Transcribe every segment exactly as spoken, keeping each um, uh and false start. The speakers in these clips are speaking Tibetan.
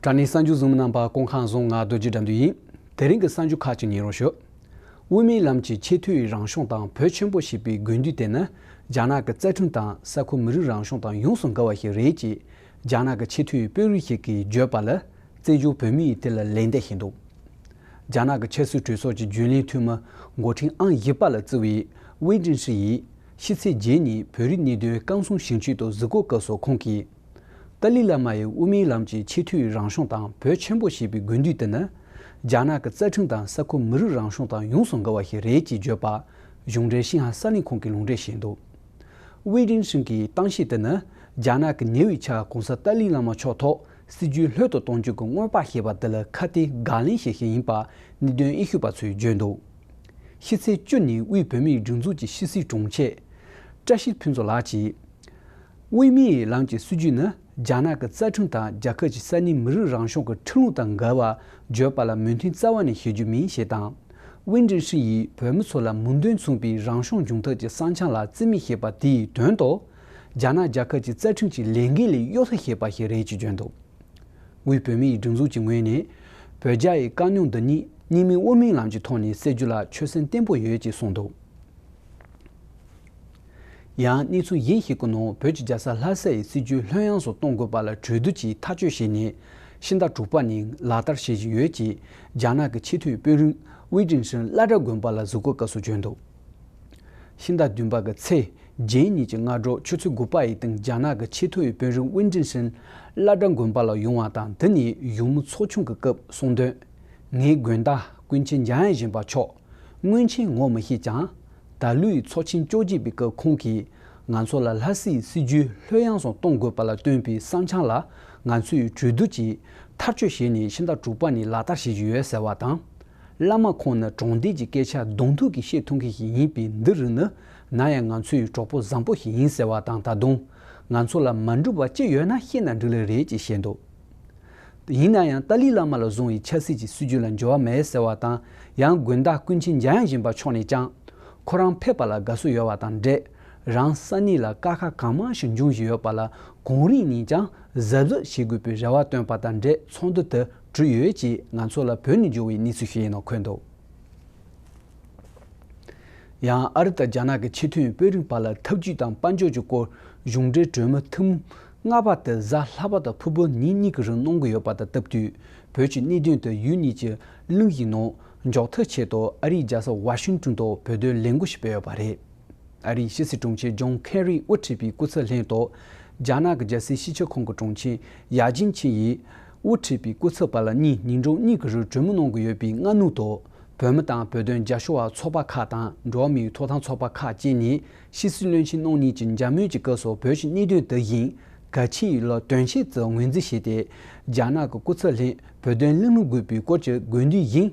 དྲ་གནས་གསར་འགྱུར་གཟིགས་མི་རྣམ་པ་སྐུ་ཁམས་བཟང་། ང་རྡོ་རྗེ་དགྲ་འདུལ་ཡིན། དེ་རིང་གི་གསར་འགྱུར་ཁག་ཅིག་ཉན་རོགས་ཞུ། དབུ་མའི་ལམ་གྱི་ཆེས་མཐོའི་རང་སྐྱོང་དང་བོད་ཆེན་པོ་ཞེས་པའི་དགོས་འདུན་དེ་ནི། རྒྱ་ནག་གི་རྩ་ཁྲིམས་དང་ས་ཁུལ་མི་རིགས་རང་སྐྱོང་དང་ཡོངས་སུ་འགལ་བ་ཞིག་རེད་ཅེས། རྒྱ་ནག་གི་ཆེས་མཐོའི་དཔོན་རིགས་ཤིག་གིས་བརྗོད་པ་ལ། བཙན་བྱོལ་བོད་མིས་དེ་ལ་ལན་འདེབས་བྱས་འདུག་རྒྱ་ནག་གི་ཆབ་སྲིད་གྲོས་ཚོགས་ཀྱི་རྒྱུན་ལས་འཐུས་མི་འགོ་ཁྲིད་ཨང་བཞི་པ་ལ་བརྩི་བའི་ཝེ་ཀྲིན་ཧྲི་ཡིས། ཕྱི་ཚེས་བརྒྱད་ཉིན་བོད་རིགས་གནད་དོན་རྐང་སྲུང་ཞིང་ཆེན་དུ་གཟིགས་སྐོར་སྐབས་སུ་ཁོང་གིས། ཏཱ་ལའི་བླ་མ་ཡི་དབུ་མའི་ལམ་གྱི་ཆེས་མཐོའི་རང་སྐྱོང་དང་བོད་ཆེན་པོ་ཞེས་པའི་དགོས་འདུན་དེ་ནི། རྒྱ་ནག་གི་རྩ་ཁྲིམས་དང་ས་ཁུལ་མི་རིགས་རང་སྐྱོང་དང་ཡོངས་སུ་འགལ་བ་ཞིག་རེད་ཅེས་བརྗོད་པ། གཞུང་འབྲེལ་ཤིན་ཧྭ་གསར་ལམ་ཁང་གིས་ལུང་འདྲེན་བྱས་འདུག་ཝེ་ཀྲིན་ཧྲི་གི་གཏམ་བཤད་དེ་ནི། རྒྱ་ནག་གི་ཉེ་བའི་ཆར་གོང་ས་ཏཱ་ལའི་བླ་མ་མཆོག་ཐོག་སྲིད་ཇུས་ལྷོད་དུ་གཏོང་རྒྱུ་གི་སྔོན་དཔག་བྱས་པ་དེ་ལ་ཁ་གཏད་དགག་ལན་བྱེད་བཞིན་ཡིན་པ། གནད་དོན་དབྱེ་ཞིབ་པ་ཚོས་བརྗོད་འདུག་ཕྱི་ཚེས་བཅུ་ཉིན་དབུས་བོད་མིའི་སྒྲིག་འཛུགས་ཀྱི་ཕྱི་སྲིད་དྲུང་ཆེ། བཀྲ་ཤིས་ཕུན་ཚོགས་ལགས་ཀྱིས། དབུ་མའི་ལམ་གྱི་སྲིད་ཇུས་ནི། རྒྱ་ནག་གི་རྩ་ཁྲིམས་དང་རྒྱལ་ཁབ་ཀྱི་ས་གནས་མི་རིགས་རང་སྐྱོང་གི་ཁྲིམས་ལུགས་དང་འགལ་བ་བརྗོད་པ་ལ་མོས་མཐུན་རྩ་བ་ནས་བྱེད་རྒྱུ་མིན་ཞེས་དང་། ཝེ་ཀྲིན་ཧྲི་ཡིས་བོད་མི་ཚོ་ལ་མོས་མཐུན་མཚུངས་པའི་རང་སྐྱོང་སྦྱོང་ཐབས་ཀྱི་བསམ་འཆར་ལ་རྩིས་མེད་བྱས་པ་དེའི་དོན་དུ། རྒྱ་ནག་རྒྱལ་ཁབ་ཀྱི་རྩ་ཁྲིམས་ཀྱི་ལས་འགན་ལས་གཡོལ་ཐབས་བྱས་པ་ཞིག་རེད་ཅེས་བརྗོད་འདུག་དབུས་བོད་མིའི་སྒྲིག་འཛུགས་ཀྱི་ངོས་ནས། བོད་རྒྱ་ཡི་དཀའ་རྙོག་འདི་ཉིད་གཉིས་སྨན་དབུ་མའི་ལམ་གྱི་ཐོག་ནས་སེལ་རྒྱུ་ལ་ཆོད་སེམས་བརྟན་པོ་ཡོད་ཅེས་གསུངས་འདུག་ཡང་གནས་ཚུལ་གཞན་ཞིག་གི་ནང་བོད་ཀྱི་རྒྱལ་ས་ལྷ་སའི་སྲིད་ཇུས་ལྷོད་ཡངས་སུ་གཏོང་དགོས་པ་ལ་གྲོས་བསྡུར་གྱིས་ཐག་གཅོད་བྱས་ནས་ཕྱི་ཟླ་དྲུག་པ་ནས་ལག་བསྟར་བྱེད་བཞིན་ཡོད་ཅེས་རྒྱ་ནག་གི་ཆེས་མཐོའི་དཔོན་རིགས་ཝེ་ཀྲིན་ཧྲི་བླ་བྲང་དགོན་པ་ལ་གཟིགས་སྐོར་སྐབས་སུ་བརྗོད་འདུག་ཕྱི་ཟླ་བདུན་པ་གི་ཚེས་བརྒྱད་ཉིན་གྱི་སྔ་དྲོ་ཆུ་ཚོད་དགུ་པ་ཡི་སྟེང་རྒྱ་ནག་གི་ཆེས་མཐོའི་དཔོན་རིགས་ཝེ་ཀྲིན་ཧྲི་བླ་བྲང་དགོན་པ་ལ་ཡོང་བ་དང་། འདི་ནས་བཞུགས་མོལ་ཚོགས་ཆུང་གི་སྐབས་གསུངས་དོན། ངའི་དགོན་བདག་ཀུན་མཁྱེན་འཇམ་དབྱངས་གཞོན་པ་མཆོག་སྔོན་ཆད་ངོ་མི་ཤེས་ཀྱང་། ད་ལོའི་ཚོགས་ཆེན་བཅོ་བརྒྱད་པའི་སྐབས་ཁོང་གིས་ང་ཚོ་ལ་ལྷ་སའི་སྲིད་ཇུས་ལྷོད་ཡངས་སུ་གཏོང་དགོས་པ་ལ་བཏོན་པའི་བསམ་འཆར་ལ་ང་ཚོས་གྲོས་བསྡུར་གྱིས་ཐག་གཅོད་བྱས་ནས་ཕྱི་ཟླ་དྲུག་པ་ནས་ལག་བསྟར་བྱེད་ཀྱི་ཡོད་ཟེར་བ་དང་། བླ་མ་ཁོང་ནི་དྲང་བདེན་གྱི་སྐད་ཆ་གདོང་ཐུག་གིས་བཤད་ཐུབ་མཁན་ཞིག་ཡིན་པས། འདི་རིགས་ནི་ནམ་ཡང་ང་ཚོའི་གྲོགས་པོ་བཟང་པོ་ཞིག་ཡིན་ཟེར་བ་དང་། ད་དུང་ང་ཚོ་ལ་མ་འགྲིག་པ་ཅི་ཡོད་ན་བཤད་ན་འགྲིག་ལེ་རེད་ཅེས་བཤད་འདུག་ཡིན་ན་ཡང་ཏཱ་ལའི་བླ་མ་ལ་བཟུང་བའི་ཆབ་སྲིད་ཀྱི་སྲིད་ཇུས་ལ་འགྱུར་བ་མེད་ཟེར་བ་དང་། ཡང་དགོན་བདག་ཀུན་མཁྱེན་འཇམ་དབྱངས་གཞོན་པ་མཆོག་ནས་ཀྱང་། ཁོ་རང་ཕེབས་པ་ལ་དགའ་བསུ་ཡོད་པ་དང་འབྲེལ། རང་ས་གནས་ལ་དཀའ་ཁག་གང་མང་ཞིག་འབྱུང་བཞིན་ཡོད་པ་ལ་གངས་རི་ནས་ཀྱང་གཟབ་གཟབ་བྱེད་དགོས་པའི་རེ་བ་བཏོན་པ་དང་འབྲེལ་ཚོགས་འདུ་དེ་གྲུབ་ཡོད་ཅེས་ང་ཚོ་ལ་བོད་ནས་འབྱོར་བའི་གནས་ཚུལ་ཞིག་ཡིན་ནོ་འཁོད་འདུག་ཡང་ཨ་རི་དང་རྒྱ་ནག་གི་ཆེས་མཐོའི་དཔོན་རིགས་བར་ལ་འཐབ་ཇུས་དང་དཔལ་འབྱོར་གྱི་སྐོར་གཞུང་འབྲེལ་གྲོས་མོལ་ཐེངས་ལྔ་པ་དེ་གཟའ་ལྷག་པ་དང་ཕུར་བུ་ཉིན་གཉིས་ཀྱི་རིང་གནང་གི་ཡོད་པ་དང་སྟབས་བསྟུན། བོད་ཀྱི་གནད་དོན་དེ་ཡུལ་གཉིས་ཀྱི་གླིང་གཞིའི་ནང་འཇོག་ཐབས་ཆེད་དུ་ཨ་རིའི་རྒྱལ་ས་ཝ་ཤིང་ཏོན་དུ་བོད་དོན་ལས་འགུལ་ཞིག་སྤེལ་ཡོད་པ་རེད། ཨ་རིའི་ཕྱི་སྲིད་དྲུང་ཆེ་ཇོན་ཁེ་རིས་དབུ་ཁྲིད་པའི་སྐུ་ཚབ་ལྷན་དུ། རྒྱ་ནག་གི་རྒྱལ་སྲིད་སྤྱི་ཁྱབ་ཁང་གི་དྲུང་ཆེ་ཡ་ཅིན་ཆིན་ཡིས་དབུ་ཁྲིད་པའི་སྐུ་ཚབ་པ་ལགས་གཉིས་ཉིན་གྲངས་གཉིས་ཀྱི་རིང་གྲོས་མོལ་གནང་གི་ཡོད་པའི་སྔ་ནུབ་ཏུ། བོད་མི་དང་བོད་དོན་རྒྱབ་སྐྱོར་བ་ཚོགས་པ་ཁག་དང་འགྲོ་བ་མིའི་ཐོབ་ཐང་ཚོགས་པ་ཁག་བཅས་ནས་ཕྱི་སྲིད་བློན་ཆེན་རྣམ་གཉིས་ཀྱི་མཇལ་མོལ་གྱི་སྐབས་སུ་བོད་ཀྱི་གནད་དོན་དེ་བཞིན་གལ་ཆེ་ཡིན་ལུགས་དོན་ཆེད་དུ་ངོས་འཛིན་བྱས་ཏེ། རྒྱ་ནག་གི་སྐུ་ཚབ་ལྷན་བོད་དོན་གླེང་སློང་དགོས་པའི་སྐོར་གྱི་དགོས་འདུན་བཞིན།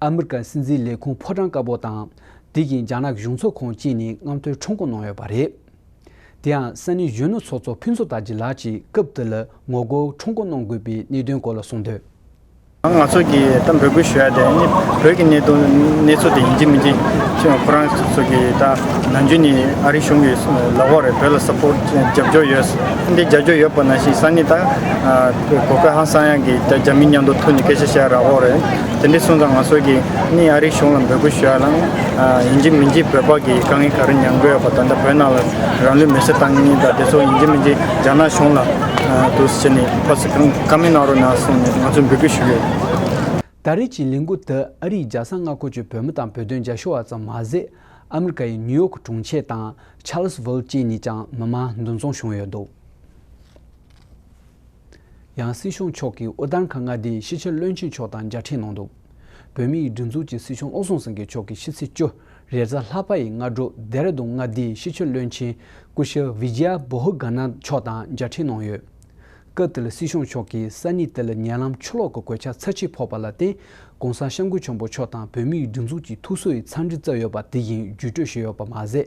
ཨ་མི་རི་ཀ་སྲིད་འཛིན་ལས་ཁུངས་ཕོ་བྲང་དཀར་པོ་དང་། དེ་བཞིན་རྒྱ་ནག་གཞུང་ཚབ་ཁང་བཅས་ནས་རྔམ་སྟོན་ཁྲོམ་སྐོར་གནང་ཡོད་པ་རེད། དེ་ཡང་ས་གནས་གཞོན་ནུ་ཚོགས་གཙོ་ཕུན་ཚོགས་དར་རྒྱས་ལགས་ཀྱིས་སྐབས་དེ་ལ་ངོ་རྒོལ་ཁྲོམ་སྐོར་གནང་དགོས་པའི་གནད་དོན་སྐོར་ལ་གསུངས་དོན། ང་ཚོ་གིས་ད་འབོད་སྐུལ་ཞུ་ཡ་དེ་ནི་བོད་ཀྱི་གནད་དོན་གནས་ཚུལ་དེ་ཡིན་གཅིག་མིན་གཅིག་ཁོ་རང་ཚོ་གིས་ད་ནམ་རྒྱུན་ནས་ཨ་རི་གཞུང་གིས་ལབ་ཡོད་རེད། བོད་ལ་སབ་པོར་རྒྱབ་སྐྱོར་ཡོད། འདི་རྒྱབ་སྐྱོར་ཡོད་པ་ནང་བཞིན་ས་གནས་ད་གོ་སྐབས་ཧང་སང་ཡག་གི་ད་རྒྱ་མི་མཉམ་དུ་ཐུག་ནས་སྐད་ཆ་བཤད་ཡ་རག་ཡོད་རེད། དེ་འདྲ་སོང་ཙང་ང་ཚོ་གིས་ནི་ཨ་རིའི་གཞུང་ལ་འབོད་སྐུལ་ཞུ་ཡ་ལ་ཡིན་གཅིག་མིན་གཅིག་བོད་པ་གིས་དཀའ་ངལ་ག་རེ་མྱངས་དགོས་ཡོད་པ། ད་ལྟ་བོད་ནང་ལ་རང་ལུས་མེར་སྲེག་བཏང་མཁན་དང་དེ་ཚོ་ཡིན་གཅིག་མིན་གཅིག་རྒྱ་ནག་གཞུང་ལ་འདུག་སེ་བྱས་ནས་ཕར་ཚུར་བཀའ་མོལ་གནང་རོགས་གནང་གསུངས་ནས་ང་ཚོས་འབོད་སྐུལ་ཞུ་གི་ཡོད། ད་རེས་ཀྱི་ལས་འགུལ་དེ་ཨ་རིའི་རྒྱལ་ས་མངའ་ཁུལ་གྱི་བོད་མི་དང་བོད་དོན་རྒྱབ་སྐྱོར་བ་ཙམ་མ་ཟད། ཨ་མི་རི་ཀ་ཡི་ནིའུ་ཡོག་གྲོང་ཁྱེར་དང་ཆཱ་ལིས་ཝིལ་བཅས་ནས་ཀྱང་མི་མང་འདུ་འཛོམས་བྱུང་ཡོད་འདུག་ཡང་སྲིད་སྐྱོང་མཆོག་གིས་ཨུ་དྷར་ཁ་མངའ་སྡེའི་སྤྱི་ཁྱབ་བློན་ཆེན་མཆོག་དང་མཇལ་འཕྲད་གནང་འདུག་བོད་མིའི་སྒྲིག་འཛུགས་ཀྱི་སྲིད་སྐྱོང་བློ་བཟང་སེང་གེ་མཆོག་གིས་ཕྱི་ཚེས་བཅུ་རེས་གཟའ་ལྷག་པ་ཡི་སྔ་དྲོ་ལྡེ་ར་ལྡུན་མངའ་སྡེའི་སྤྱི་ཁྱབ་བློན་ཆེན་སྐུ་ཞབས་བི་ཇི་ཡ་བྷོ་ཧུ་ག་ནཱཐ་མཆོག་དང་མཇལ་འཕྲད་གནང་ཡོད། སྐབས་དེར་སྲིད་སྐྱོང་མཆོག་གིས་ས་གནས་དེ་ལ་ཉེ་ལམ་ཆུ་ལོག་གི་གོད་ཆག་ཚབས་ཆེ་ཕོག་པ་ལ་བརྟེན། ༸གོང་ས་༸སྐྱབས་མགོན་ཆེན་པོ་མཆོག་དང་བོད་མིའི་སྒྲིག་འཛུགས་ཀྱི་ཐུགས་གསོ་ཡི་འཚམས་འདྲི་བསྩལ་ཡོད་པ་དེ་བཞིན་བརྒྱུད་སྤྲོད་ཞུས་ཡོད་པ་མ་ཟད།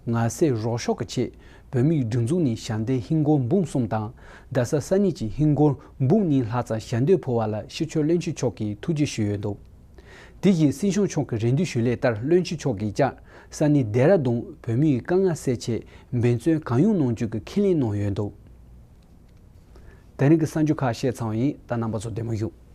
ངལ་སེལ་རོགས་སྐྱོབ་ཀྱི་ཆེད་བོད་མིའི་སྒྲིག་འཛུགས་ནས་ཞལ་འདེབས་ཧིན་སྒོར་འབུམ་གསུམ་དང་། རྡ་ས་ས་གནས་ཀྱི་ཧིན་སྒོར་འབུམ་གཉིས་ལྷག་ཙམ་ཞལ་འདེབས་ཕུལ་བ་ལ་སྤྱི་ཁྱབ་བློན་ཆེན་མཆོག་གིས་ཐུགས་རྗེ་ཞུས་ཡོད་འདུག་དེ་བཞིན་སྲིད་སྐྱོང་མཆོག་གི་རེ་འདུན་ཞུས་ལུགས་ལྟར་བློན་ཆེན་མཆོག་གིས་ཀྱང་ས་གནས་ལྡེ་ར་ལྡུན་བོད་མིའི་དཀའ་ངལ་སེལ་ཆེད་འབད་བརྩོན་གང་ཡོང་གནང་རྒྱུ་གི་ཁས་ལེན་གནང་ཡོད་འདུག་དེ་རིང་གི་གསར་འགྱུར་ཁག་བཤད་ཚར་བ་ཡིན། ད་རྣམ་པ་ཚོ་བདེ་མོ་བཞུགས།